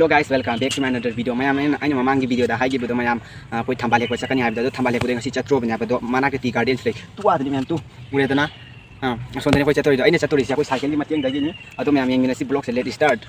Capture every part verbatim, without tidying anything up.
Guys, welcome back to my another video. ꯃꯌꯥꯝ, ꯑꯩꯅ, ꯑꯩꯅ ꯃꯃꯥꯡꯒꯤ videoꯗ ꯍꯥꯏꯈꯤꯕꯗꯣ, ꯃꯌꯥꯝ, ꯑ, ꯑꯩꯈꯣꯏ ꯊꯝꯕꯥꯜ ꯍꯦꯛꯄ ꯆꯠꯀꯅꯤ ꯍꯥꯏꯕꯗꯣ, ꯑꯗꯣ ꯊꯝꯕꯥꯜ ꯍꯦꯛꯄꯗꯣ ꯉꯁꯤ ꯆꯠꯇ꯭ꯔꯣꯕꯅꯦ ꯍꯥꯏꯕꯗꯣ, ꯃꯅꯥꯛꯇ tea gardens ꯂꯩ꯫ ꯇꯨ ꯑꯥꯗꯅꯤ ꯃꯌꯥꯝ, ꯇꯨ ꯎꯔꯦꯗꯅ? ꯑ, ꯑꯁꯣꯝꯗꯅꯤ ꯑꯩꯈꯣꯏ ꯆꯠꯇꯣꯔꯤꯗꯣ꯫ ꯑꯩꯅ ꯆꯠꯇꯣꯔꯤꯁꯦ ꯑꯩꯈꯣꯏ cycleꯒꯤ ꯃꯇꯦꯡꯗꯒꯤꯅꯤ꯫ ꯑꯗꯣ ꯃꯌꯥꯝ ꯌꯦꯡꯃꯤꯟꯅꯁꯤ vlogꯁꯦ, let's start꯫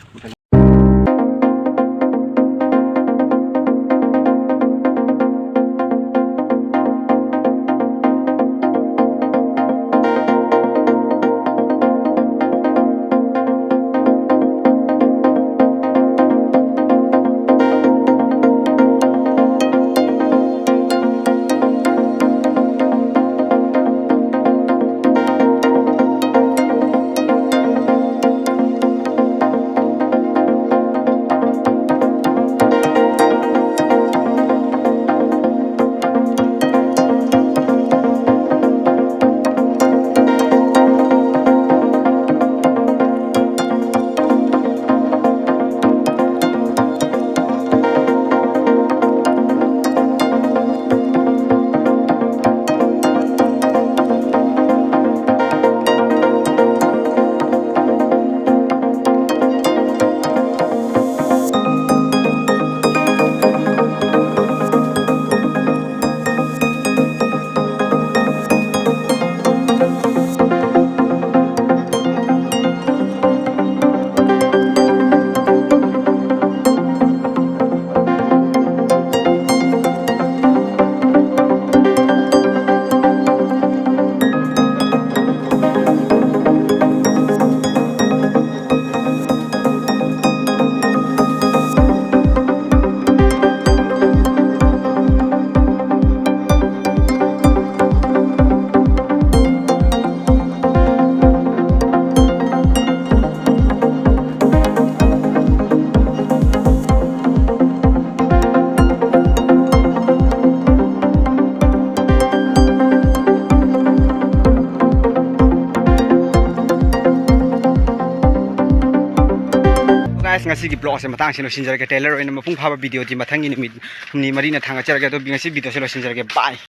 Guys, ꯉꯁꯤꯒꯤ vlogꯁꯦ ꯃꯇꯥꯡꯁꯤ ꯂꯣꯏꯁꯤꯟꯖꯔꯒꯦ꯫ Trailer ꯑꯣꯏꯅ ꯃꯄꯨꯡ ꯐꯥꯕ videoꯗꯤ ꯃꯊꯪꯒꯤ ꯅꯨꯃꯤꯠ ꯍꯨꯝꯅꯤ ꯃꯔꯤꯅ ꯊꯥꯡꯒꯠꯆꯔꯒꯦ꯫ ꯑꯗꯣ ꯉꯁꯤ videoꯁꯦ ꯂꯣꯏꯁꯤꯟꯖꯔꯒꯦ꯫ Bye꯫